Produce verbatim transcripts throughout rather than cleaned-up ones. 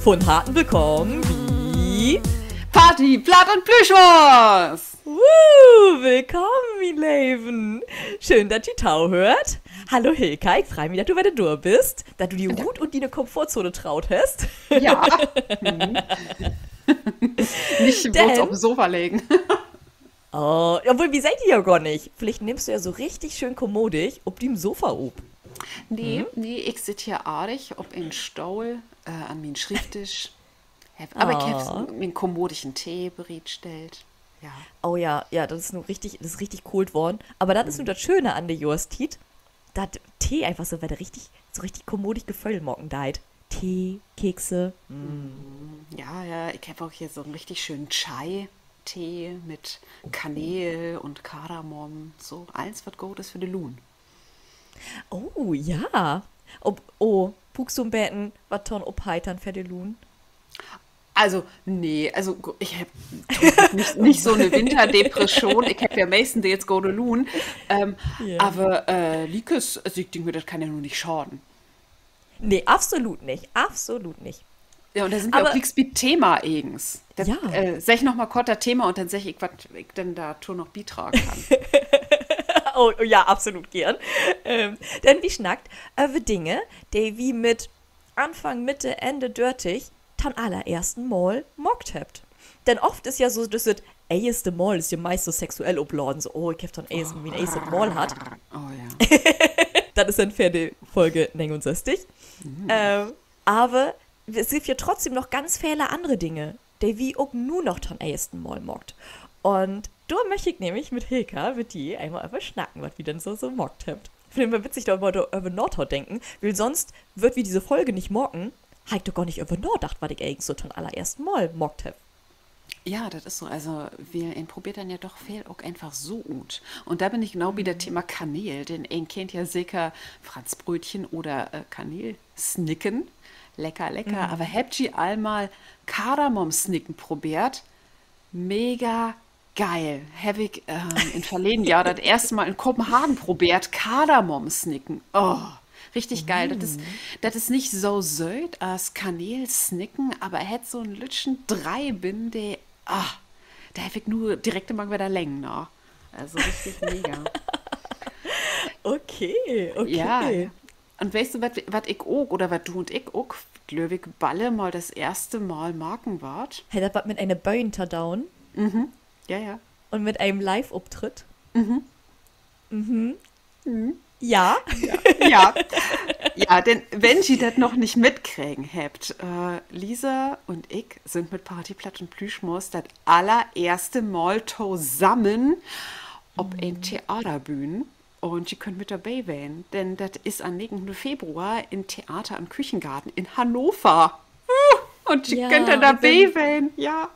Von Harten willkamen bi Party, Platt un Plüschmors! Woo, willkamen, mien Leven! Schöön, dat ji tohöört. Hallo Hilka, ik frei mi, dat du wedder dor büst, dat du di rut ut diene Komfortzone traut hest. Ja. Nich blots op 'n Sofa liggen. Oh, obwohl, wi seht di ja gor nich. Villicht nimmst du ja so richtig schöön kommodig op dien Sofa op. Nee, nee, ik sitt hier aardig op en Stohl, äh, an mien Schrievdisch. Heff, aver ik heff mien kommodigen Tee bereitstellt. Ja. Oh ja, ja, dat is nu richtig, dat is richtig koolt worrn. Aver dat is nu dat Schöne an de Johrstiet, dat Tee eenfach so wedder richtig, so richtig kommodig Geföhl maken deit. Tee, Kekse. Ja, ja, ik heff ok hier so 'n richtig schönen Chai-Tee mit Kaneel un Kardamom. So, allens, wat goot is för de Luun. Oh, ja. Op, oh, bruukst du 'n beten wat to'n Opheitern för de Luun? Also, nee, also, ik heff nich, nich so 'ne Winterdepression. Ik heff ja meistens jetzt gode Luun. Ähm, aver, äh, liekers, also, ik denk mi, dat kann ja nu nich schaden. Nee, absolut nich. Absolut nich. Ja, un dor sünd wi ok glieks bi't Thema egens. Dat, äh, segg noch mal kort dat Thema un denn segg ik, wat ik denn dorto noch bidragen kann. Oh, oh ja, absolut geern. Ähm, denn wi snackt över Dinge, de wi mit Anfang, Mitte, Enn dörtig to'n allereersten Mal maakt hebbt. Denn oft is ja so, dat, dat eerste Mal is ja meist so sexuell opladen, so, oh, ik heff to'n eersten, mien eerstet Mal hatt. Dat is denn för de Folge negenunsösstig. Ähm, aver es gifft ja trotzdem noch ganz vele annere Dinge, de wi ok nu noch to'n eersten Mal maakt. Un dor müch ik nämlich mit Hilka, mit di eenmal över snacken, wat wi denn so, so maakt hebbt. Finn ik witzig, dor mal över natodenken, wiel sonst wörrn wi disse Folge nich maken, harr ik dor gor nich över nadacht, wat ik egens so to'n allereersten Mal maakt heff. Ja, dat is so. Also, wiel een probeert denn ja doch veel ok eenfach so ut. Un dor bün ik genau bi dat Thema Kaneel, denn een kennt ja seker Franzbrötchen oder, äh, Kaneelsnicken. Lecker, lecker. Aver hebbt ji al mal Kardamomsnicken probeert? Mega geil. Heff ik, ähm, in verleden Johr dat eerste Mal in Kopenhagen probeert, Kardamomsnicken. Oh, richtig geil. Dat is, dat is nich so sööt as Kaneelsnicken, aver hett so 'n lüttschen Drei binnen, de, ah, dor heff ik nu direkt immer wedder Leng na. Also richtig mega. Okay, okay. Un weetst du, wat, wat ik ok, oder wat du un ik ok, glööv ik, balle mal dat eerste Mal maken warrt? Hett dat wat mit ene Bühn to doon? Ja, ja. Un mit enen Live-Optritt? Ja. Ja, denn wenn ji dat noch nich mitkregen hebbt, äh, Lisa un ik sünd mit Party, Platt un Plüschmors dat allereerste Mal tosamen op en Theaterbühn. Un ji köönt mit dorbi ween, denn dat is an'n negenteihnten Februar in Theater am Küchengarten in Hannover. Un ji köönt denn dorbi ween, ja.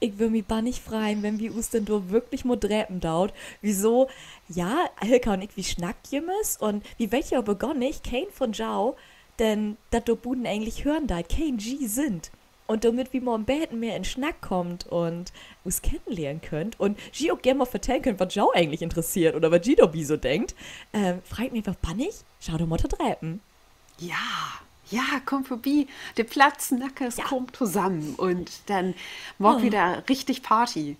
Ik würr mi bannig freien, wenn wi us denn dor würklich mal drepen doot. Wieso? Ja, Hilka un ik, wi snackt jümmers un wi weet ja aver gor nich, keen von jo, denn dat dor buten egentlich hören deit, keen ji sünd. Un dormit wi mal 'n beten mehr in Snack kaamt un us kennenlehren köönt un ji ok geern mal vertellen köönt, wat jo egentlich interesseert oder wat ji dorbi so denkt, ähm, frei ik mi eenfach bannig, jo dor mal to drepen. Ja, ja, kummt vörbi. De Plattsnackers kaamt tosamen un denn maakt wi dor richtig Party.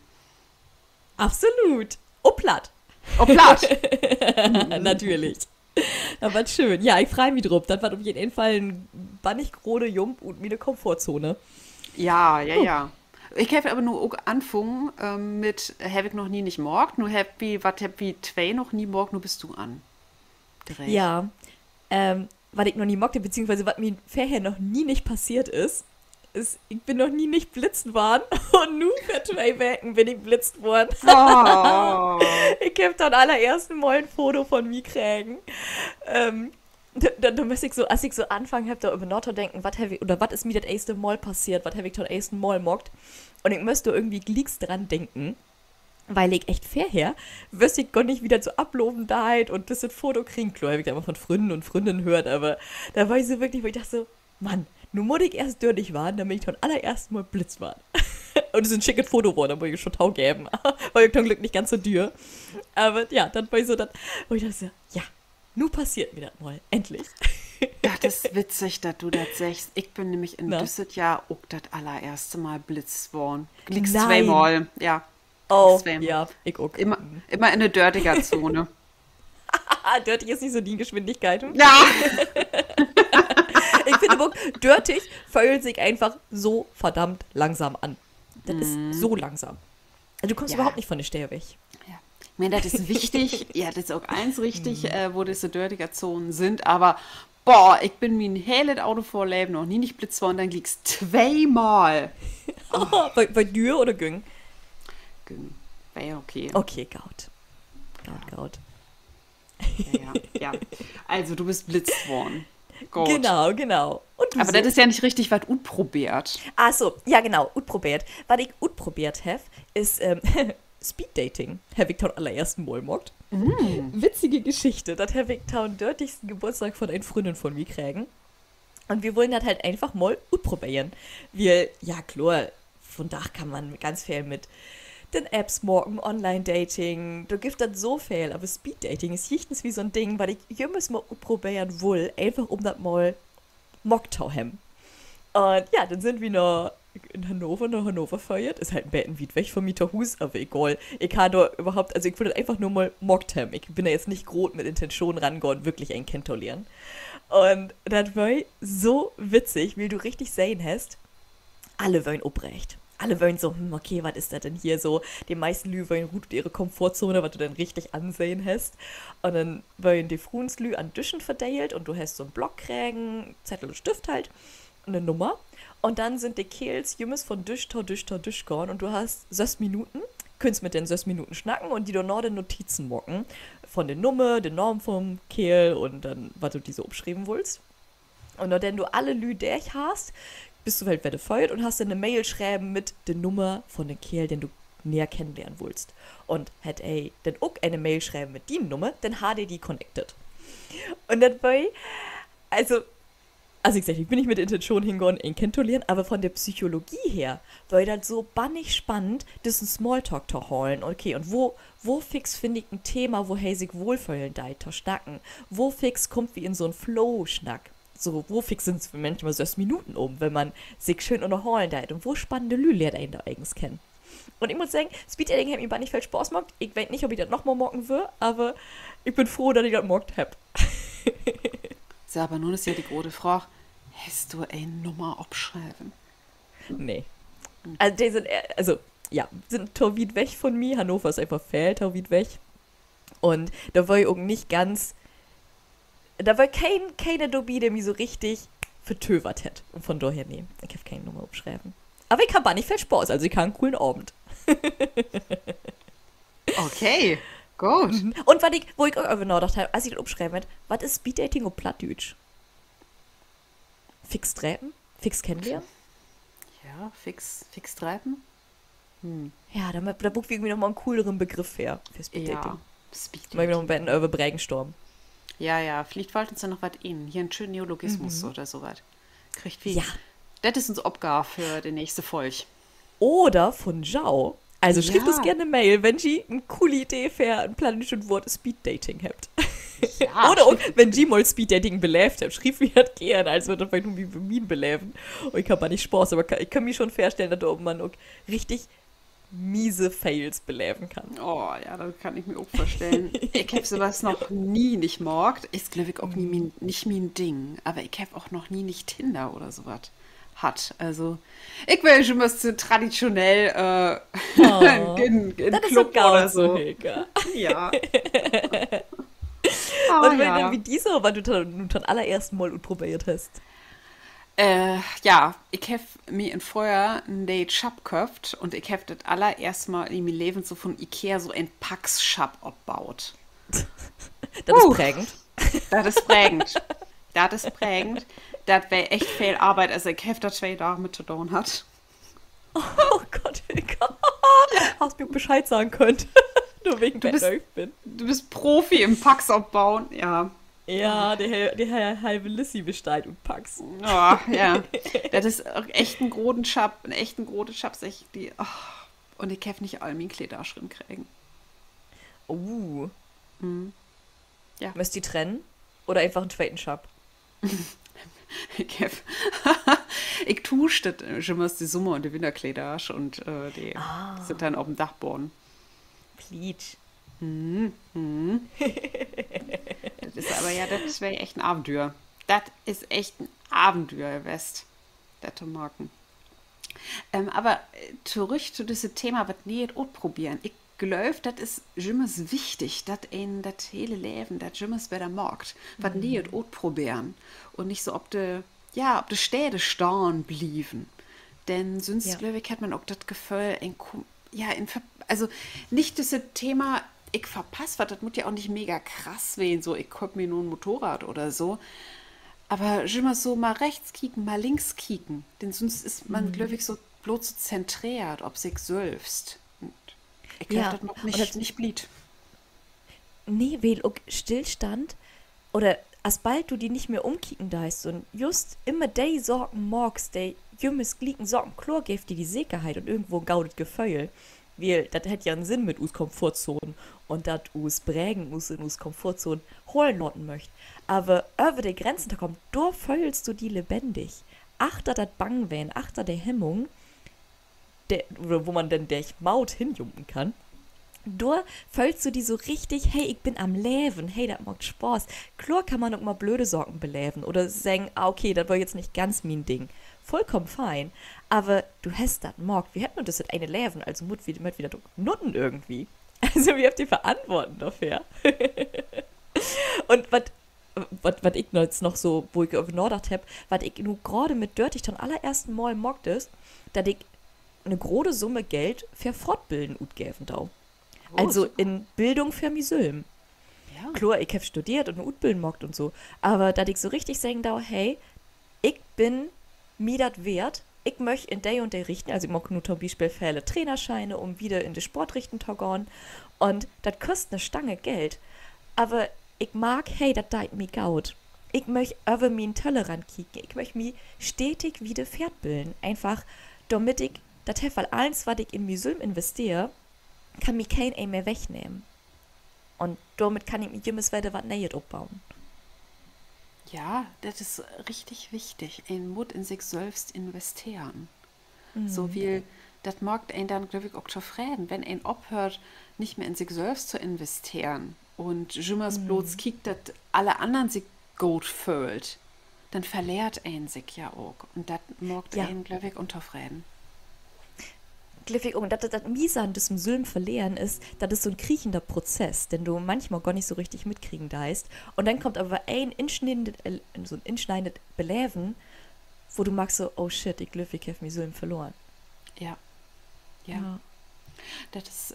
Absolut. Op Platt. Op Platt. Natürlich. Na, wat schöön. Ja, ik frei mi dorop. Dat warrt op jeden Fall en bannig grote Jump ut miene Komfortzone. Ja, ja, ja. Ik heff aver nu ok anfungen, ähm, mit, heff ik noch nie nich maakt. Nu hebbt wi, wat hebbt wi, twee noch nie maakt, nu büst du an de Reeg. Ja, ähm, wat ik noch nie maakt heff, beziehungsweise wat mi vörher noch nie nich passeert is, is, ik bün noch nie nich blitzt worrn. Un nu vör twee Weken bün ik blitzt worrn. Ik heff to'n allereersten Mal en Foto von mi kregen. Ähm, dor, dor, dor müss ik so, as ik so anfungen heff, dor över natodenken, wat heff ik, oder wat is mi dat eerste Mal passeert, wat heff ik to'n eersten Mal maakt? Un ik müss dor irgendwie glieks dran denken, wiel ik echt vörher, wüss ik gor nich, wo dat so aflopen deit un düsset Foto kriegen. Kloor, heff ik dat mal von Frünnen un Fründinnen höört, aver dor weer ik so würklich, wo ik dacht so, Mann, nu mutt ik eerst dörtig warrn, denn bün ik to'n allereersten Mal blitzt worrn. Un dat is en schicket Foto worrn, dat mutt ik schon togeven. Weer ja to'n Glück nich ganz so düer. Aver ja, dat weer so dat, wo ik dacht so, ja, nu passeert mi dat mal, endlich. Dat is witzig, dat du dat seggst. Ik bün nämlich in düsset Johr ok dat allereerste Mal blitzt worrn. Glieks tweemal, ja. Oh, ja, ik ok. Immer in de Dörtiger-Zone. Dörtig is nich so dien Geschwindigkeit. Ja. Ik finn ok, Dörtig föhlt sik eenfach so verdammt langsam an. Dat is so langsam. Also, du kummst överhaupt nich von de Steed weg. Ik meen, dat is wichtig. Ja, dat is ok allens richtig, wo düsse Dörtiger-Zonen sünd, aver boah, ik bün mien helet Autofohrleven noch nie nich blitzt worrn, denn glieks tweemal. Weer düer oder güng? Güng. Weer okay. Okay, goot. Goot, goot. Ja, ja. Also, du büst blitzt worrn. Goot. Genau, genau. Un du so? Aver dat is ja nich richtig wat utprobeert. Ach so, ja, genau, utprobeert. Wat ik utprobeert heff, is, ähm, Speeddating. Heff ik to'n allereersten Mal maakt. Witzige Geschichte. Dat heff ik to'n dörtigsten Geburtstag von en Fründin von mi kregen. Un wi wullen dat halt eenfach mal utproberen. Wiel, ja, kloor, vundaag kann man ganz veel mit den Apps maken, Online-Dating, dor gifft dat so veel, aver Speeddating is jichtenswie so'n Ding, wat ik jümmers mal utproberen wull, eenfach üm dat mal maakt to hebben. Un ja, denn sünd wi na, in Hannover, na Hannover föhrt. Is halt en beten wiet weg von mi to Huus, aver egal. Ik harr dor överhaupt, also ik wull dat eenfach nur mal maakt hebben. Ik bün dor jetzt nich groot mit Intention rangahn, würklich een kennentolehren. Un dat weer so witzig, wiel du richtig sehn hest, alle weren opreegt. Alle weren so, hm, okay, wat is dat denn hier so? De meisten Lüüd weren rut ut ehre Komfortzone, wat du denn richtig ansehn hest. Un denn weren de Fruenslüüd an Dischen verdeelt un du hest so'n Block kregen, Zettel un Stift halt, 'ne Nummer. Un denn sünd de Keerls jümmers von Disch to Disch to Disch gahn un du hest söss Minuten, kunnst mit den söss Minuten snacken un di dorna denn Notizen maken von de Nummer, de Naam von'n Keerl un denn, wat du di so opschrieven wullst. Un nadem du alle Lüüd dörch hest, büst du halt wedder föhrt un hest denn 'ne Mail schreven mit de Nummer von den Keerl, den du neger kennenlehren wullst. Un hett he denn ok ene Mail schreven mit dien Nummer, denn harr de di connected. Un dat weer, also, also ik segg, ik bün nich mit de Intention hengahn, een kennentolehren, aver von de Psychologie her weer dat so bannig spannend, düssen Smalltalk to holen. Okay, un wo, wo fix finn ik en Thema, wo he sik wohlföhlen deit to snacken? Wo fix kummt wi in so'n Flow-Snack? So, wo fix sünd manchmal söss Minuten üm, wenn man sik schöön ünnerholen deit? Un wo spannende Lüüd lehrt een dor egens kennen? Un ik mutt seggen, Speeddating hett mi bannig veel Spaaß maakt. Ik weet nich, of ik dat nochmal maken wöör, aver ik bün froh, dat ik dat maakt hebb. So, aver nu is ja de grote Fraag: Hest du en Nummer opschreven? Nee. Also, de sünd, äh, also, ja, sünd to wiet weg von mi. Hannover is eenfach veel to wiet weg. Un dor weer ik ok nich ganz, dor weer keen, keen dorbi, de mi so richtig vertövert hett. Un von dorher, nee, ik heff keen Nummer opschreven. Aver ik harr bannig veel Spaaß, also ik harr en coolen Avend. Okay, goot. Un wat ik, wo ik ok över nadacht heff, as ik dat opschreven heff, wat is Speeddating op Plattdüütsch? Fix drepen? Fix kennenlehren? Ja, fix, fix drepen. Ja, dor, dor bruukt wi irgendwie noch mal en cooleren Begriff för, för Speeddating. Mööt wi noch en beten över brainstormen. Ja, ja, villicht fallt uns ja noch wat in. Hier en schönen Neologismus oder so wat. Kriegt wi. Dat is uns Opgaav för de nächste Folg. Oder von jo. Also schrievt uns geern 'ne Mail, wenn ji en coole Idee för en plattdüütschet Woort Speeddating hebbt. Oder ok, wenn ji mal Speeddating beleevt hebbt, schrievt mi dat geern. Also, dat weer nu mien Beleven. Un ik heff bannig Spaaß, aver ik kann mi schon vörstellen, dat dor man ok richtig miese Fails beleven kann. Oh ja, dat kann ik mi ok vörstellen. Ik heff so wat noch nie nich maakt. Is, glööv ik, ok nie mien, nich mien Ding. Aver ik heff ok noch nie nich Tinder oder so wat hatt. Also, ik weer jümmers so traditionell, äh, in, in Club oder so. Ja. Wat weer denn bi di so, wat du nu to'n allereersten Mal utprobeert hest? Äh, ja, ik heff mi in Fröhjohr en nee'et Schapp köfft un ik heff dat allereerste Mal in mien Leven so von Ikea so en Pax-Schapp opbaut. Dat is prägend. Dat is prägend. Dat is prägend. Dat weer echt veel Arbeit. Also, ik heff dor twee Daag mit to doon hatt. Oh Gott, Hilke. Harrst mi ok Bescheed seggen köönt. Nur wegen, du büst, du büst Profi in Pax opbauen, ja. Ja, de, de halve Lissi besteiht ut Pax. Ja, ja. Dat is ok echt en groten Schapp, en echt en groten Schapp, segg ik di. Un ik heff nich all mien Kledaasch rinkregen. Uh. Ja. Mööt di trennen? Oder eenfach en tweten Schapp? Ik heff, ik tuusch dat jümmers, de Sommer- un de Winterkledaasch, un de sünd denn op 'n Dachboden. Plietsch. Dat is aver, ja, dat weer echt en Aventüer. Dat is echt en Aventüer west, dat to maken. Aver torüch to düsse Thema, wat Nee'et utproberen. Ik glööv, dat is jümmers wichtig, dat een dat hele Leven, dat jümmers wedder maakt, wat Nee'et utproberen un nich so op de, ja, op de Steed stahn blieven. Denn sünst, glööv ik, hett man ok dat Geföhl, een, ja, also, nich düsse Thema, ik verpass wat, dat mutt ja ok nich mega krass ween, so, ik kööp mi nu 'n Motorrad oder so. Aver jümmers so mal rechts kieken, mal links kieken. Denn sünst is man, glööv ik, so blots so zentreert op sik sülvst. Ik glööv, dat maakt nich bliet. Nee, wiel ok Stillstand, oder asbald du di nich mehr ümkieken deist un just immer de Saken maakst, de jümmers glieken Saken, kloor geevt di de Sekerheit un irgendwo en godet Geföhl. Wiel dat hett ja en Sinn mit us Komfortzoon, un dat us Bregen us in us Komfortzoon holen laten möcht. Aver över de Grenzen to kamen, dor föhlst du di lebennig. Achter dat Bangween, achter de Hemmung, oder wo man denn de Moot hinjumpen kann, dor föhlst du di so richtig: Hey, ik bün an't Leven, hey, dat maakt Spaaß. Kloor kann man ok mal blöde Saken beleven oder seggen: Ah, okay, dat weer jetzt nich ganz mien Ding. Vullkamen fein. Aver du hest dat maakt. Wi hebbt nu düsset ene Leven, also mööt wi, mööt wi dat ok nutten irgendwie. Also wi hebbt de Verantworten dorför. Un wat, wat, wat ik nu noch so, wo ik över nadacht hebb, wat ik nu graad mit dörtig to'n allereersten Mal maakt is, dat ik 'ne grote Summe Geld för Fortbillen utgeven do. Also in Bildung för mi sülm. Kloor, ik heff studeert un 'ne Utbillen maakt un so. Aver dat ik so richtig seggen do: Hey, ik bün mi dat weert, ik möch in de un de Richten, also ik maak nu to'n Bispeel vele Trainerscheine, üm wieder in de Sportrichten to gahn. Un dat kost 'ne Stange Geld. Aver ik mark, hey, dat deit mi goot. Ik möch över mien Tellerrand kieken. Ik möch mi stetig wieder fortbillen. Eenfach, dormit ik dat heff, wiel allens, wat ik in mi sülm investeer, kann mi keen een mehr wegnehmen. Un dormit kann ik mi jümmers wedder wat Nee'et opboen. Ja, dat is richtig wichtig. Een mutt in sik sülvst investeren. So, wiel dat maakt een denn, glööv ik, ok tofreden, wenn een ophöört, nich mehr in sik sülvst to investeren un jümmers blots kiekt, dat alle annern sik goot föhlt, denn verleert een sik ja ok. Un dat maakt een, glööv ik, untofreden. Glööv ik ok, dat, dat, dat Miese an düssen sülm Verleren is, dat is so 'n kriechender Prozess, den du manchmal gor nich so richtig mitkriegen deist. Un denn kummt aver een insniedend, so'n insniedend Beleven, wo du markst so: Oh shit, ik glööv, ik heff mi sülm verloren. Ja. Ja. Dat is,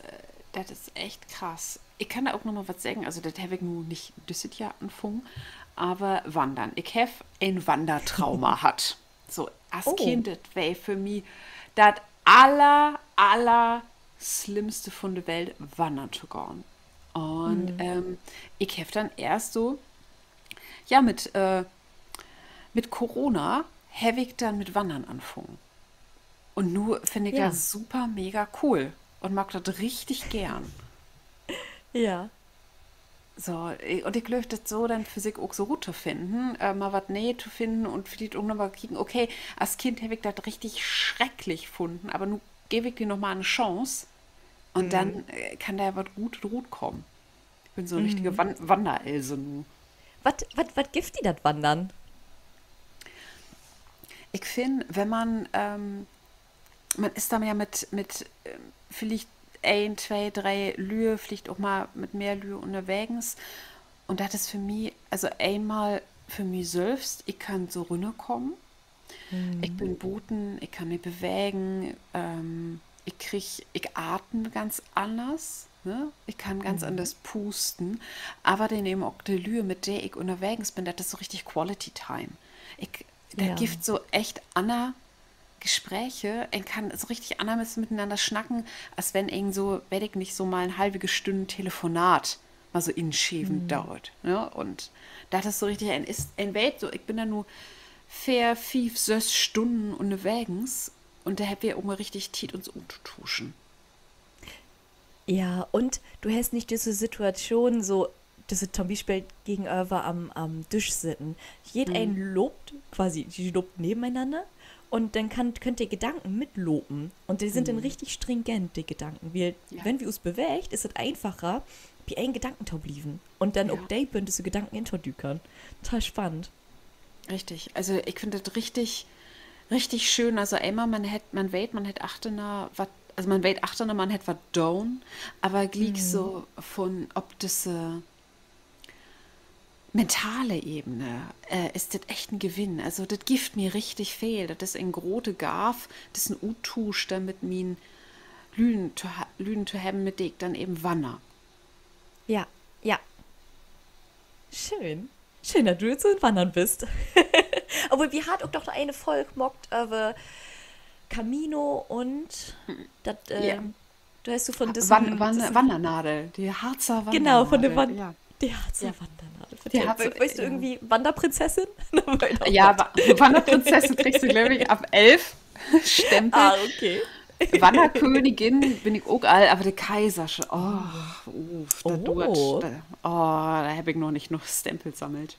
dat is echt krass. Ik kann dor ok noch mal wat seggen. Also, dat heff ik nu nich düsset Johr anfungen, aver Wannern. Ik heff en Wannertrauma hatt. So, as Kind, dat weer för mi dat aller-, allerslimmste vun de Welt, wannern to gahn. Un ik heff denn eerst so, ja, mit, mit Corona heff ik denn mit Wannern anfungen. Un nu finn ik dat super mega cool un maak dat richtig geern. Ja. So, un ik glööv, dat so denn för sik ok so rut to finnen, mal wat Nee'et to finnen un villicht ok noch mal kieken, okay, as Kind heff ik dat richtig schrecklich funnen, aver nu geev ik de noch mal 'ne Chance un denn kann dor wat Godes rutkamen. Ik bün so 'n richtige Wannerelse nu. Wat, wat, wat gifft di dat Wannern? Ik finn, wenn man, man is denn ja mit, mit villicht een, twee, dree Lüe, villicht ok mal mit mehr Lüe ünnerwegens. Un dat is för mi, also eenmal för mi sülvst, ik kann so rünnerkamen. Ik bün buten, ik kann mi bewegen, ik krieg, ik aten ganz anners, ne? Ik kann ganz anners pusten. Aver denn even ok de Lüe, mit de ik ünnerwegens bün, dat is so richtig Quality Time. Ik, dat gifft so echt anner Gespräche, een kann so richtig anners mitenanner snacken, as wenn een so, weet ik nich, so mal 'n halvige Stünn Telefonat mal so inscheven doot, ne? Un dat is so richtig, een weet so, ik bün denn nu veer, fief, söss Stünnen ünnerwegens un dor hebbt wi ok mal richtig Tiet, uns uttotuschen. Ja, un du hest nich düsse Situation so, düsse to'n Bispeel gegenöver an, an Disch sitten. Jedeen loopt quasi, de loopt neveneenanner un denn kann, köönt de Gedanken mitlopen. Un de sünd denn richtig stringent, de Gedanken. Wiel, wenn wi us beweegt, is dat eenfacher, bi een Gedanken to blieven. Un denn ok de, bi düsse Gedanken intodüken. Total spannend. Richtig. Also, ik finn dat richtig, richtig schöön. Also, eenmal, man hett, man weet, man hett achterna wat, also, man weet achterna, man hett wat doon, aver gliek so vun op düsse mentale Ebene, äh, is dat echt en Gewinn. Also, dat gifft mi richtig veel. Dat is en grote Gaav, dat is en Uttuusch denn mit mien Lüden to ha-, Lüden to hebben, mit de ik denn even wanner. Ja, ja. Schöön. Schöön, dat du so in Wannern büst. Aver wi harrn ok doch noch ene Folg maakt över Camino un dat, ähm, dor hest du vun düsse Wannernadel, de Harzer Wannernadel. Genau, vun de Wan-, de Harzer Wannernadel. Weetst du, irgendwie Wannerprinzessin? Ja, Wannerprinzessin kriggst du, glööv ik, af elf Stempel. Ah, okay. Wannerkönigin bün ik ok al, aver de Kaisersche, oh, dat duert. Oh, dor heff ik noch nich noog Stempel sammelt.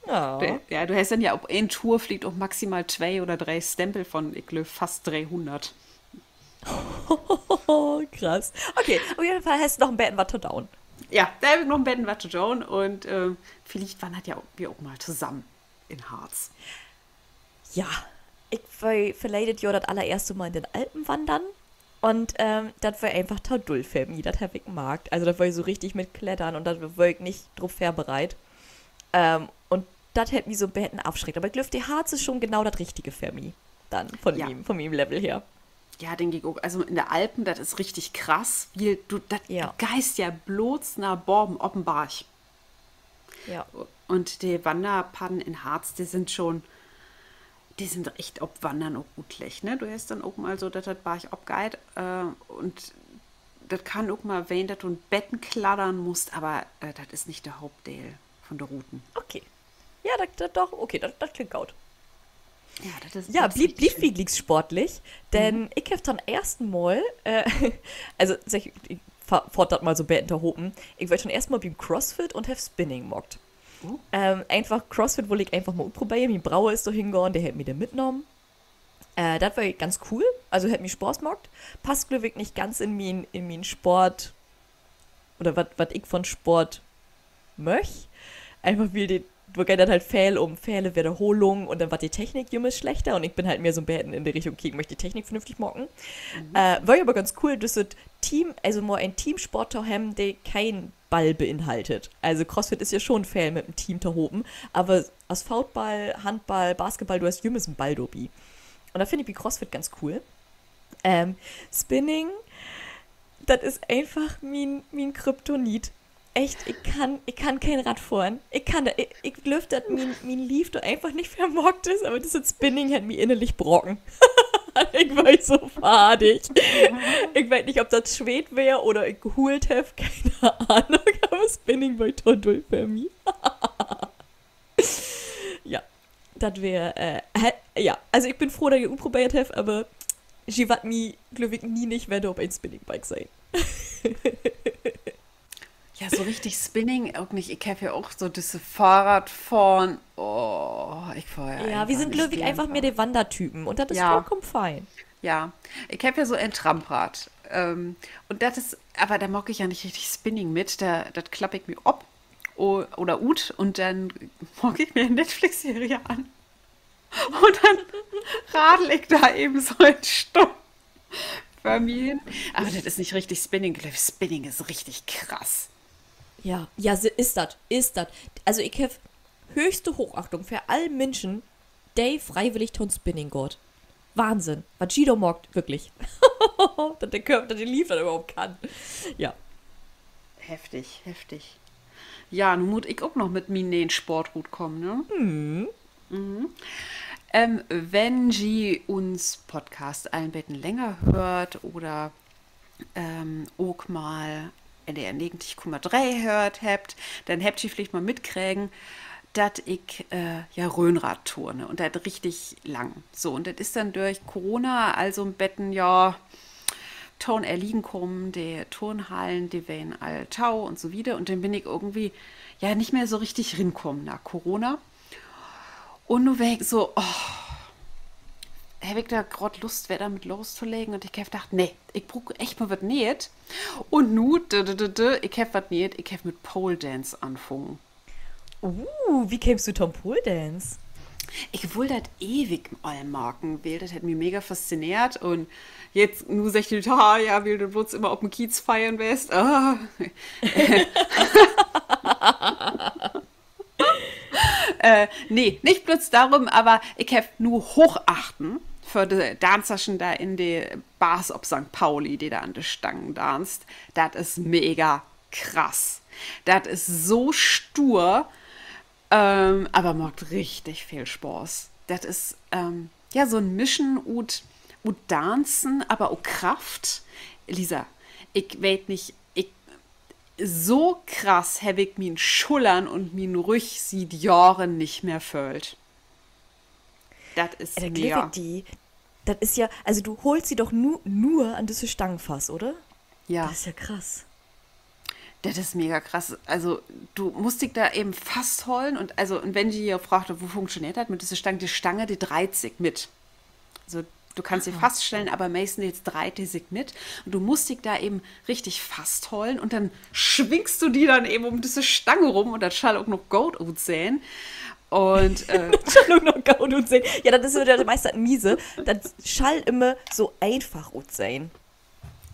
Ja, du hest denn ja op een Tour villicht ok maximal twee oder dree Stempel vun, ik glööv, fast dreehunnert. Krass. Okay, op jeden Fall hest du noch en beten wat to doon. Ja, dor heff ik noch en beten wat to doon un, äh, villicht wannert ja wi ok mal tosamen in Harz. Ja, ik weer verleden Johr dat allereerste Mal in den Alpen wannern. Un, ähm, dat weer eenfach to dull för mi. Dat heff ik markt. Also, dat weer so richtig mit Klettern un dor weer ik nich drop vörbereit. Ähm, un dat hett mi so 'n beten afschreckt. Aver ik glööv, de Harz is schon genau dat Richtige för mi. Denn vun mien, vun mien Level her. Ja, denk ik ok. Also in de Alpen, dat is richtig krass, wiel du, dat, du geihst ja blots na baven op en Barg. Un de Wannerpadden in Harz, de sünd schon, de sünd echt op Wannern ok utleggt, ne? Du hest denn ok mal so, dat dat bargop geiht, äh, un dat kann ok mal ween, dat du en beten kladdern musst, aver, äh, dat is nich de Hauptdeel vun de Routen. Okay. Ja, dat, dat doch, okay, dat, dat klingt goot. Ja, blievt wi glieks sportlich, denn ik heff to'n eersten Mal, äh, also, segg, ik fa-, faat dat mal so 'n beten tohopen. Ik weer to'n eersten Mal bi'n Crossfit un heff Spinning maakt. Ähm, eenfach Crossfit wull ik eenfach mal utproberen. Mien Broder is dor hengahn, de hett mi denn mitnahmen. Äh, dat weer ganz cool. Also, hett mi Spaaß maakt. Passt, glööv ik, nich ganz in mien, in mien Sport oder wat, wat ik vun Sport möch. Eenfach, wiel de, dor geiht dat halt veel um vele Wedderholung un denn warrt de Technik jümmers slechter un ik bün halt mehr so 'n beten in de Richtung, okay, ik möch de Technik vernünftig maken. Äh, weer aver ganz cool, düsset Team, also mal en Teamsport to hebben, de keen Ball beinhaltet. Also Crossfit is ja schon veel mit en Team tohopen, aver as Football, Handball, Basketball, du hest jümmers en Ball dorbi. Un dat finn ik bi Crossfit ganz cool. Ähm, Spinning, dat is eenfach mien, mien Kryptonit. Echt, ik kann, ik kann keen Rad fohren. Ik kann dat, ik, ik glööv, dat mien, mien Lief dor eenfach nich för maakt is, aver düsset Spinning hett mi innerlich braken. Ik weer so fardig. Ik weet nich, of dat Sweet weer oder ik gehuult heff, keen Ahnung, aver Spinning weer to dull för mi. Ja, dat weer, äh, ja, also ik bün froh, dat ik dat utprobeert heff, aver ji warrt mi, glööv ik, nie nich wedder op en Spinningbike sehn. Ja, so richtig Spinning ok nich. Ik heff ja ok so düsse Fohrradfohren. Oh, ik fohr ja, ja, wi sünd, glööv ik, eenfach mehr de Wannertypen un dat is vullkamen fein. Ja, ik heff ja so en Tramprad. Ähm, un dat is, aver dor maak ik ja nich richtig Spinning mit. Dor, dat klapp ik mi op o-, oder ut un denn maak ik mi en Netflix-Serie an. Un denn radel ik dor even so en Stünn vör mi hen. Aver dat is nich richtig Spinning. Ik glööv, Spinning is richtig krass. Ja, ja, is dat, is dat. Also ik heff hööchste Hoochachtung för all Minschen, de freiwillig to'n Spinning gaht. Wahnsinn, wat ji dor maakt, würklich. Dat de Körper, dat de Lief dat överhaupt kann. Ja. Heftig, heftig. Ja, nu mutt ik ok noch mit mien ne'en Sport rutkamen, ne? Ähm, wenn ji uns Podcast al en beten länger höört oder, ähm, ok mal N D R negentig Komma dree höört hebbt, denn hebbt ji villicht mal mitkregen, dat ik, äh, ja, Rhönrad turne un dat richtig lang. So, un dat is denn dörch Corona also en beten, ja, to'n Erliegen kamen, de Turnhallen, de weren all tau un so wieder. Un denn bün ik irgendwie, ja, nich mehr so richtig rinkamen na Corona. Un nu weer ik so, oh, heff ik dor graad Lust, wedder mit lostoleggen? Un ik heff dacht, nee, ik bruuk echt mal wat Nee'et. Un nu, dö, dö, dö, dö, ik heff wat Nee'et, ik heff mit Pole Dance anfungen. Uh, wie keemst du to'n Pole Dance? Ik wull dat ewig al maken, wiel dat hett mi mega faszineert. Un jetzt, nu seggt de, ha, ja, wiel du blots immer op 'n Kiez feiern weerst. Ah. Äh, nee, nich blots dorüm, aver ik heff nu Hoochachten för de Danzerschen dor in de Bars op Sankt Pauli, de dor an de Stangen danzt. Dat is mega krass. Dat is so stuur, ähm, aver maakt richtig veel Spaaß. Dat is, ähm, ja, so 'n Mischen ut, ut Danzen, aver ok Kraft. Lisa, ik weet nich, ik, so krass heff ik mien Schullern un mien Rüch siet Johren nich mehr föhlt. Dat is mega. Dat is ja, also du hollst di doch nu-, nur an düsse Stangen fast, oder? Ja. Dat is ja krass. Dat is mega krass. Also, du musst di dor even fasthollen un, also, un wenn ji hier fraagt, wo funktioneert dat mit düsse Stangen? De Stange, de dreiht sik mit. Also, du kannst de faststellen, aver meistens dreiht de sik mit. Un du musst di dor even richtig fasthollen un denn swingst du di denn even üm düsse Stange rüm un dat schall ok noch goot utsehn. Un, äh, dat schall ok noch goot utsehn. Ja, dat is ja meist dat Miese. Dat schall immer so eenfach utsehn.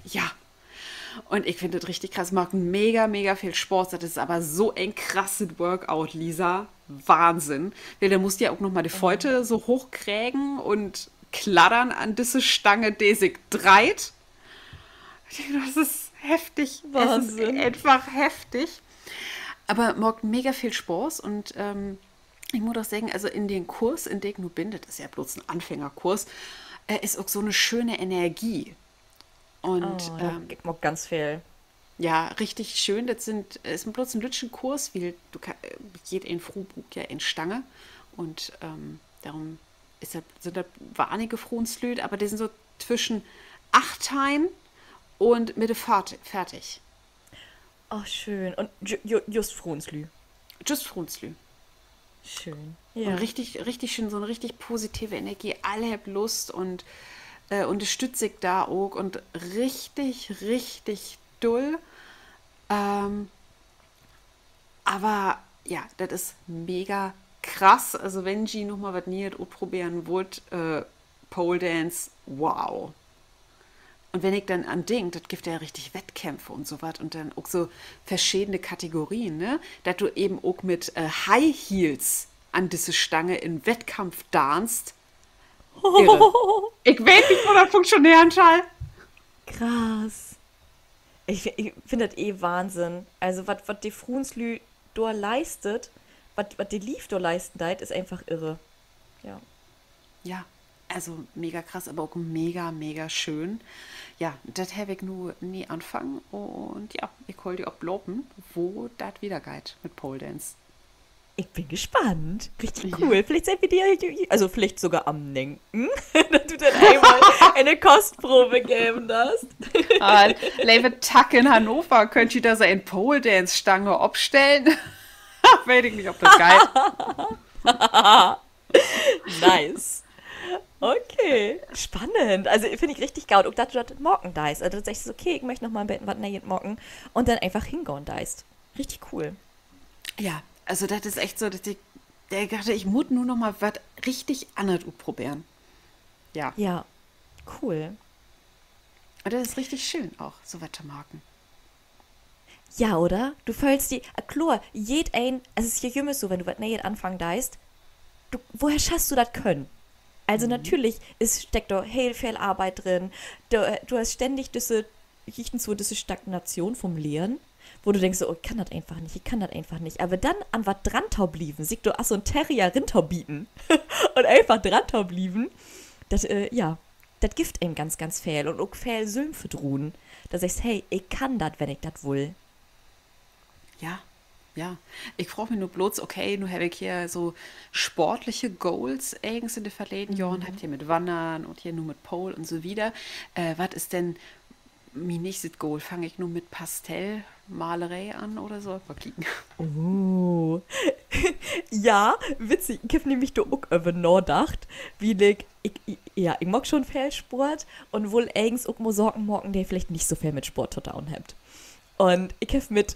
Ja. Un ik finn dat richtig krass. Maakt mega, mega veel Spaaß. Dat is aver so en krasset Workout, Lisa. Wahnsinn. Wiel denn musst du ja ok noch mal de Fööt so hooch kriegen un kladdern an düsse Stange, de sik dreiht. Dat is heftig. Dat is eenfach heftig. Aver maakt mega veel Spaaß un, ähm, ik mutt ok seggen, also in den Kurs, in den ik nu bün, dat is ja blots en Anfängerkurs, äh, is ok so 'ne schöne Energie. Un, ähm, gifft ok ganz veel. Ja, richtig schöön. Dat sünd, is blots en lüttschen Kurs, wiel du ka-, äh, jedeen Fru bruukt ja en Stange. Un, ähm, dorüm is dat, sünd dat wenige Fruenslüüd, aver de sünd so twischen achtteihn un Midde veertig. Oh, schöön. Un ju-, ju-, just Fruenslüüd? Just Fruenslüüd. Schöön. Un richtig, richtig schöön, so 'n richtig positive Energie. Alle hebbt Lust un, äh, ünnerstütt sik dor ok un richtig, richtig dull. Ähm, aver ja, dat is mega krass. Also, wenn ji noch mal wat Nee'et utproberen wüllt, äh, Pole Dance, wow. Un wenn ik denn an denk, dat gifft ja richtig Wettkämpfe un so wat un denn ok so verschedene Kategorien, ne? Dat du even ok mit, äh, High Heels an düsse Stange in Wettkampf danzt. Irre. Ik weet nich, wo dat funktioneren schall. Krass. Ik fi-, ik finn dat eh Wahnsinn. Also, wat, wat de Fruenslüüd dor leistet, wat, wat de Lief dor leisten deit, is eenfach irre. Ja. Ja, also mega krass, aver ok mega, mega schöön. Ja, dat heff ik nu nee anfangen un ja, ik hool di op'n Lopen, wo dat wiedergeiht mit Pole Dance. Ik bün gespannt. Richtig cool. Villicht seht wi di, also villicht sogor an'n Enn, dat du denn eenmal ene Kostproov geven deist. Ah, leve Tack in Hannover, köönt ji dor so en Pole-Dance-Stange opstellen? Weet ik nich, of dat geiht. Nice. Okay, spannend. Also, finn ik richtig goot, ok dat du dat maken deist. Also, dat du seggst, okay, ik möch noch mal en beten wat Nee'et maken un denn eenfach hengahn deist. Richtig cool. Ja, also dat is echt so, dat ik, dat ik dacht, ik mutt nu noch mal wat richtig anners utproberen. Ja. Ja, cool. Un dat is richtig schöön ok, so wat to maken. Ja, oder? Du föhlst di, ah, kloor, jedeen, also is ja jümmers so, wenn du wat Nee'et anfangen deist, du, woher schasst du dat Können? Also natürlich is, steckt dor heel veel Arbeit drin. Du, du hest ständig düsse, jichtenswo düsse Stagnation vun't Lehren, wo du denkst so: Oh, ik kann dat eenfach nich, ik kann dat eenfach nich. Aver denn an wat dran to blieven, sik dor as so'n Terrier rintobieten un eenfach dran to blieven, dat, äh, ja, dat gifft een ganz, ganz veel un ok veel Sülvstvertroen. Dat du seggst: Hey, ik kann dat, wenn ik dat will. Ja, ja. Ik fraag mi nu blots, okay, nu heff ik hier so sportliche Goals egens in de verleden Johren, heff hier mit Wannern un hier nu mit Pole un so wieder. Äh, wat is denn Mien nächstet Goal, fang ik nu mit Pastellmaleree an oder so? Mal kieken. Uh. Ja, witzig. Ik heff nämlich dor ok över nadacht, wiel ik, ik, ik, ja, ik maak schon veel Sport un wull egens ok mal Saken maken, de villicht nich so veel mit Sport to doon hebbt. Un ik heff mit,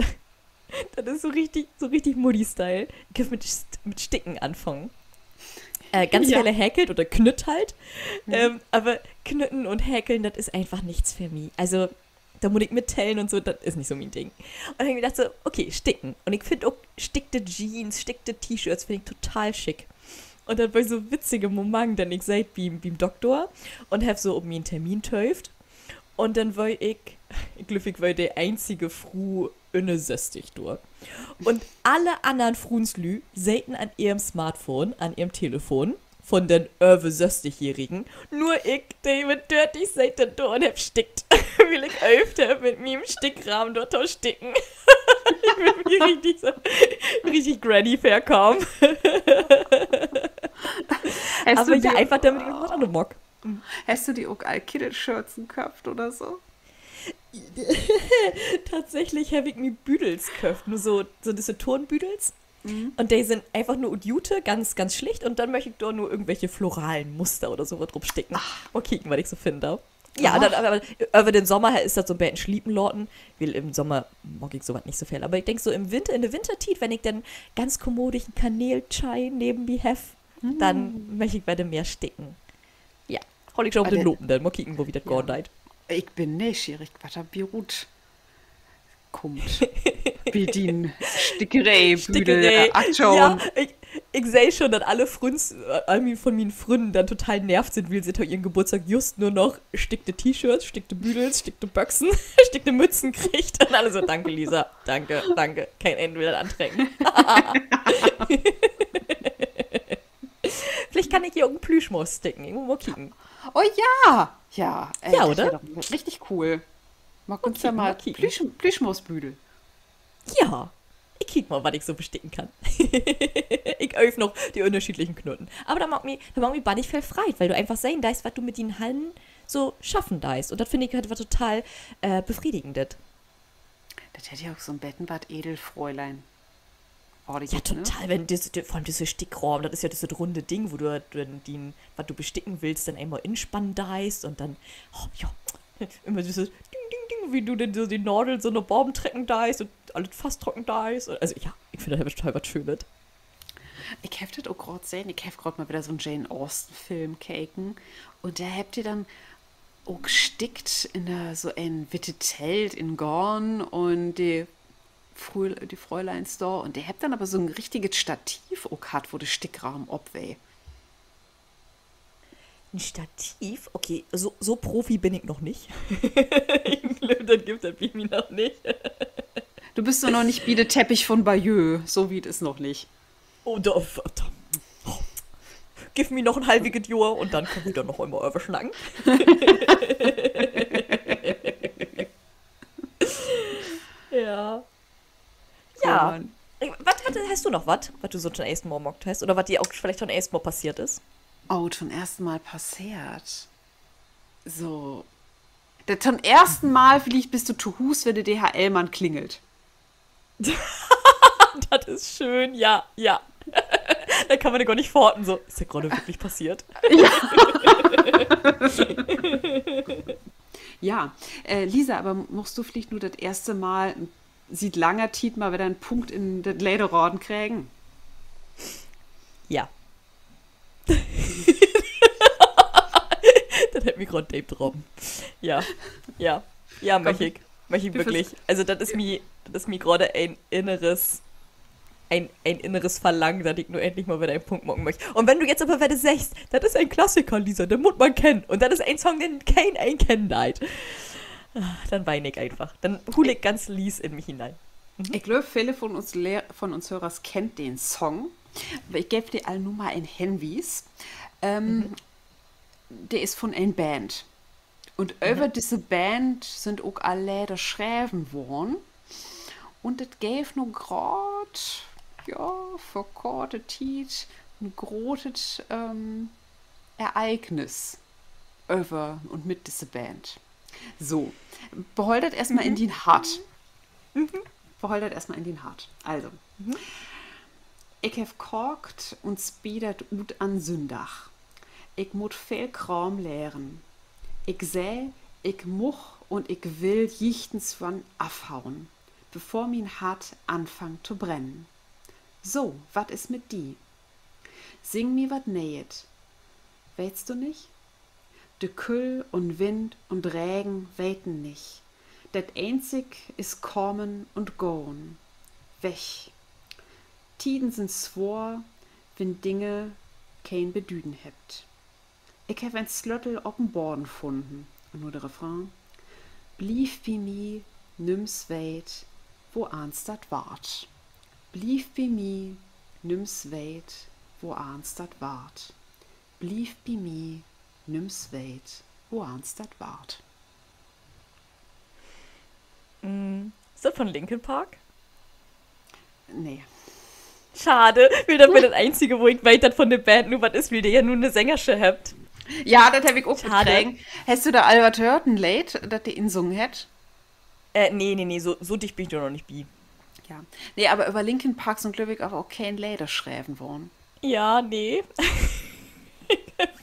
dat is so richtig, so richtig Mutti-Style. Ik heff mit, St-, mit Sticken anfungen. Äh, ganz vele häkelt oder knütt halt. Ähm, aver Knütten un Häkeln, dat is eenfach nix för mi. Also, dor mutt ik mittellen un so, dat is nich so mien Ding. Un heff ik mi dacht so, okay, sticken. Un ik finn ok stickte Jeans, stickte T-Shirts finn ik total schick. Un dat weer so witzige Moment, denn ik seet bi, bi'n Dokter un heff so op mien Termin töövt. Un denn weer ik, ik glööv, ik weer de eenzige Fru ünner sösstig dor. Un alle annern Fruenslüüd seten an ehrem Smartphone, an ehrem Telefon, von den över sösstig-Jährigen. Nur ik, de mit dörtig, seet denn dor un heff stickt. Wiel ik öövt heff, mit mien Stickrahmen dor to sticken. Ik bün mi richtig so, richtig Granny vörkamen. Aver ja, eenfach, dormit ik noch wat anners maak. Hest du di ok al Kittelschürzen köfft oder so? Tatsächlich heff ik mi Büdels köfft, nu so, so düsse Turnbüdels. Un de sünd eenfach nur ut Jute, ganz, ganz slicht. Un denn möch ik dor nur irgendwelche floralen Muster oder so wat rop sticken. Mal kieken, wat ik so finnen do. Ja, denn, aver, aver över den Sommer is dat so 'n beten sliepen laten, wiel in Sommer maak ik so wat nich so veel. Aver ik denk so in Winter, in de Wintertiet, wenn ik denn ganz kommodig en Kaneeltee nevenbi heff, denn möch ik wedder mehr sticken. Ja, hool ik jo op den Lopenden. Mal kieken, wo wiet dat gahn deit. Ik bün neeschierig, wat dor bi rut kummt. Bi dien Stickeree-Büdel-Akschoon. Ja, ik, ik seh schon, dat alle Frünns, äh, all mien, von mien Frünnen denn total nervt sünd, wiel se to ehren Geburtstag just nur noch stickte T-Shirts, stickte Büdels, stickte Böxen, stickte Mützen kriegt. Un alle so: Danke, Lisa. Danke, danke. Keen een will dat antrecken. Villicht kann ik hier ok en Plüschmors sticken. Ik mutt mal kieken. Oh ja! Ja, ey, dat weer doch richtig cool. Maak uns dor mal Plüsch-, Plüschmorsbüdel. Ja, ik kiek mal, wat ik so besticken kann. Ik ööv noch de ünnerscheedlichen Knütten. Aver dat maakt mi, dat maakt mi bannig veel Freid, wiel du eenfach sehn deist, wat du mit dien Hannen so schaffen deist. Un dat finn ik halt wat total, äh, Befriedigendes. Dat hett ja ok so 'n beten wat Edelfräulein. Ja, total, wenn düsse, dü-, vör allem düsse Stickrahmen, dat is ja düsset runde Ding, wo du denn dien, wat du besticken willst, denn eenmal inspannen deist un denn, oh, ja, immer düsse Ding, Ding, Ding, wo du denn so de Nadel so na baven trecken deist un allens fasttrecken deist. Also, ja, ik finn, dat hett total wat Schönet. Ik heff dat ok graad sehn, ik heff graad mal wedder so 'n Jane-Austen-Film keken. Un dor hebbt de denn ok stickt in de, so en witte Telt in Goorn un de Früh-, de Fräuleins dor. Un de hebbt denn aver so 'n richtiget Stativ ok hatt, wo de Stickrahmen op weer. En Stativ? Okay, so, so Profi bün ik noch nich. Ik glööv, dat gifft dat bi mi noch nich. Du büst doch noch nich bi de Teppich von Bayeux. So wiet is noch nich. Oh, do, do, giff mi noch en halviget Johr un denn köönt wi dor noch eenmal över snacken. Ja. Ja. Wat hest, hest du noch wat, wat du so to'n eersten Mal maakt hest? Oder wat di ok villicht to'n eersten Mal passeert is? Oh, to'n eersten Mal passeert. So. Dat to'n eersten Mal villicht büst du to Huus, wenn de D H L-Mann klingelt. Dat is schöön, ja, ja. Dor kann man ja gor nich faten, so, is dat graad wirklich passeert? Ja. Ja, äh, Lisa, aver muchst du villicht nu dat eerste Mal siet langer Tiet mal wedder en Punkt in dat Lederraden kriegen? Ja. Dat hett mi graad deep drapen. Ja, ja. Ja, much ik. Much ik wirklich. Also, dat is mi, dat is mi graad en inneres, en, en inneres Verlangen, dat ik nu endlich mal wedder en Punkt maken much. Un wenn du jetzt aver wedder seggst, dat is en Klassiker, Lisa, den mutt man kennen. Un dat is en Song, den keen een kennen deit. Ah, denn ween ik eenfach. Denn huul ik ganz lies in mi hinein. Ik glööv, vele von uns Le-, von uns Hörers kennt den Song. Aver ik geev di al nu mal en Henwies. De is von en Band. Un över disse Band sünd ok al Leder schreven worrn. Un dat geev nu graad, ja, vör korte Tiet en grotet, ähm, Ereignis över un mit disse Band. So, behool dat eerstmal in dien Hart. Behool dat eerstmal in dien Hart. Also, ik heff kaakt un spee dat ut an Sünndag. Ik mutt veel Kraam lehren. Ik seh, ik much un ik will jichtenswann afhauen, bevör mien Hart anfangt to brennen. So, wat is mit di? Sing mi wat Nee'et. Weetst du nich? De Küll un Wind un Regen weten nich. Dat eenzig is kamen un gahn. Weg. Tieden sünd swoor, wenn Dinge keen Bedüden hebbt. Ik heff en Slötel op en Bodden funnen. Un nu de Refrain. Bliev bi mi, nüms weet, woans dat warrt. Bliev bi mi, nüms weet, woans dat warrt. Bliev bi mi, nüms weet, woans dat warrt. Is dat von Linkin Park? Nee. Schade, wiel dat weer dat Eenzige, wo ik weet, dat von de Band nu wat is, wiel de ja nu 'ne Sängersche hebbt. Ja, dat heff ik ok mitkregen. Hest du dor al wat höört, en Leed, dat de insungen hett? Äh, nee, nee, nee, so, so dicht bün ik dor noch nich bi. Ja. Nee, aver över Linkin Park sünd, glööv ik, aver ok keen Leder schreven worrn. Ja, nee.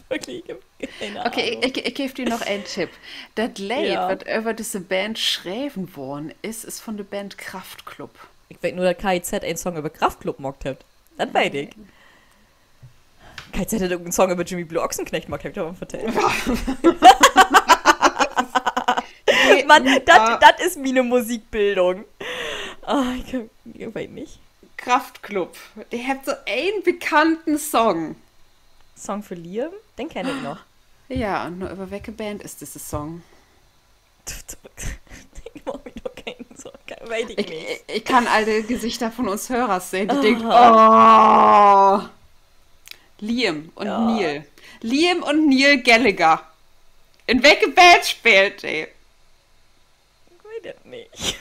Wirklich, ik heff keen Ahnung. Okay, ik, ik geev di noch en Tipp. Dat Leed, wat över disse Band schreven worrn is, is von de Band Kraftklub. Ik weet nur, dat K I Z en Song över Kraftklub maakt hett. Dat weet ik. K I Z hett ok en Song över Jimmy Blue Ochsenknecht maakt, heff ik di al vertellt. Mann, dat, dat is miene Musikbildung. Oh, ik, ik weet nich. Kraftklub. De hebbt so en bekannten Song. Song för Liam? Den kenn ik noch. Ja, un nu över welke Band is disse Song? Ik maak mi doch keen Sorgen, weet ik nich. Ik kann all de Gesichter von uns Hörers sehn, de denkt: Oh, Liam un Neil. Liam un Neil Gallagher. In welke Band speelt de? Ik weet dat nich.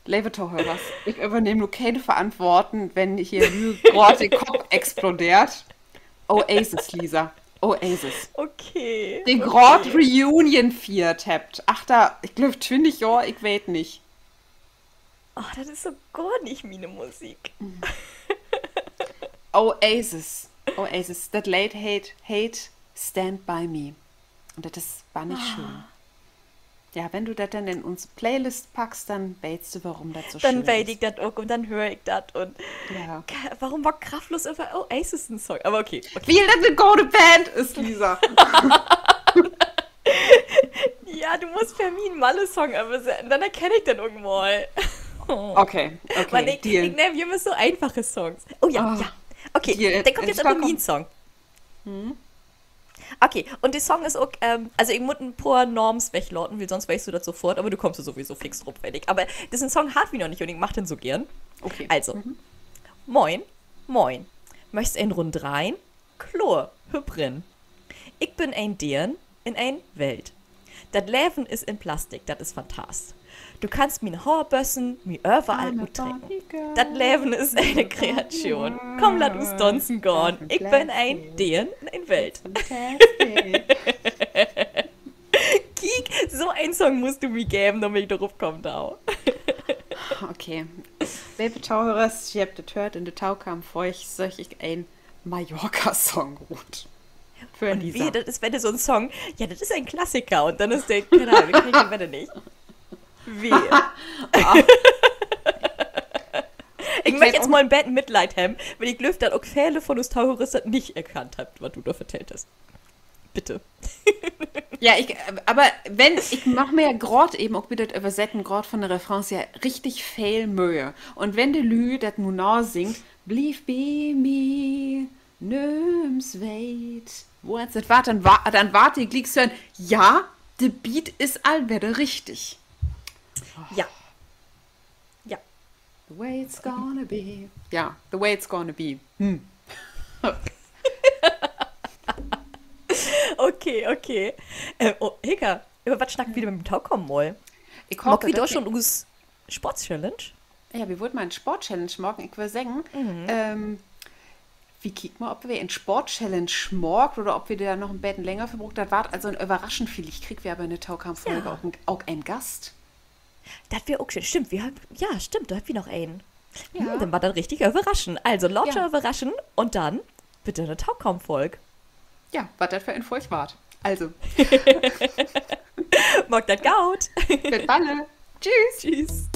Leve Tohörers, ik övernehm nu keen Verantworten, wenn hier nu graad de Kopp explodeert. Oasis, Lisa. Oasis. Okay. De graad Reunion fiert hebbt. Achter, ik glööv, twintig Johr, ik weet nich. Oh, dat is so gor nich miene Musik. Oasis. Oasis. Dat Leed heet, heet Stand By Me. Un dat is bannig schöön. Ja, wenn du dat denn in uns Playlist packst, denn weetst du, worüm dat so schöön is. Denn weet ik dat ok un denn höör ik dat un, ja. Worüm maakt Kraftklub över Oasis en Song? Aver okay, okay. Wiel dat en gode Band is, Lisa. Ja, du musst för mi en Malle-Song översetten, denn erkenn ik den ok mal. Okay, okay, Deal. Mann, ik, ik nehm jümmers so eenfache Songs. Oh ja, ja. Okay, denn kummt nu aver mien Song. Okay, un de Song is ok, ähm, also ik mutt en poor Naams weglaten, wiel sonst weetst du dat sofort, aver du kummst dor sowieso fix rop, weet ik. Aver dissen Song harrn wi noch nich un ik mag den so geern. Also. Moin, moin. Möchst en Runn dreihn? Kloor, hüpp rin. Ik bün en Deern in en Welt. Dat Leven is in Plastik, dat is fantastisch. Du kannst mien Haar bössen, mi överall uttrecken. Dat Leven is ene Kreation. Kumm, laat us danzen gahn. Ik bün en Deern in en Welt. Kiek, so en Song musst du mi geven, dormit ik dor rop kamen do. Okay. Leve Tohörers, ji hebbt dat höört, in de tokamen Folg söök ik en Mallorca-Song rut. För Lisa. Dat is wedder so 'n Song. Ja, dat is en Klassiker. Un denn is de, keen Ahnung, ik kenn den wedder nich. Weh. Ik mutt nu mal en beten Mitleid hebben, wiel ik glööv, dat ok vele von us Tohörers dat nich erkannt hebbt, wat du dor vertellt hest. Bitte. Ja, ik, aver wenn, ik maak mi ja graad even ok bi dat Översetten, graad von de Refrains, ja richtig veel Möh. Un wenn de Lüüd dat nu nasingt, bliev bi mi, nüms weet, woans dat warrt, denn wa-, denn warrt de gliek sehn, ja, de Beat is al wedder richtig. Ja. Ja. The way it's gonna be. Ja, the way it's gonna be. Okay, okay. Äh, oh, Hilka, över wat snackt wi denn bi de tokamen Mal? Maakt wi dor schon us Sportschallenge? Ja, wi wullt mal en Sportschallenge maken. Ik wöör seggen, ähm, Wi kiekt mal, op wi en Sportchallenge maakt oder op wi dor noch en beten länger för bruukt. Dat warrt also en Överraschen. Villicht kriegt wi aver in de tokamen Folge ok en, ok en Gast. Dat weer ok schöön. Stimmt, wi, ja, stimmt, dor hebbt wi noch een. Hm, denn warrt dat richtig överraschen. Also, laat jo överraschen un denn bit in de tokamen Folg. Ja, wat dat för en Folg warrt. Also. Maakt dat goot. Bit balle. Tschüss. Tschüss.